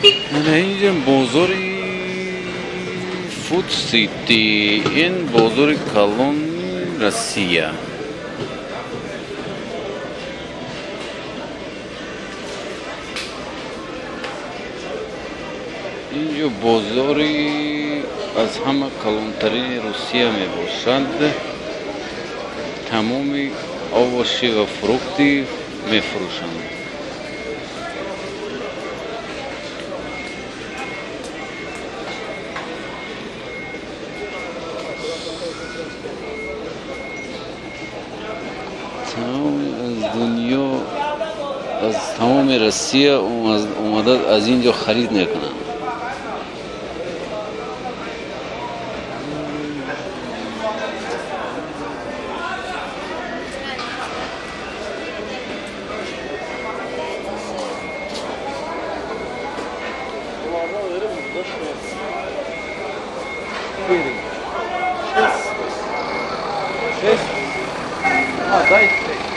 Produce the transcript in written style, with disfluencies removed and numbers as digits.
Инҷа бозори Фуд Сити, ин бозори калони Россия. Инҷо бозори аз ҳама калонтарини Русия мебошад. Тамоми овощи ва фрукти мефурӯшанд. Тамоми аз дунё, аз тамоми Россия омада аз ин ҷо харид мекунанд. 4, 6, 6, а, дай 6.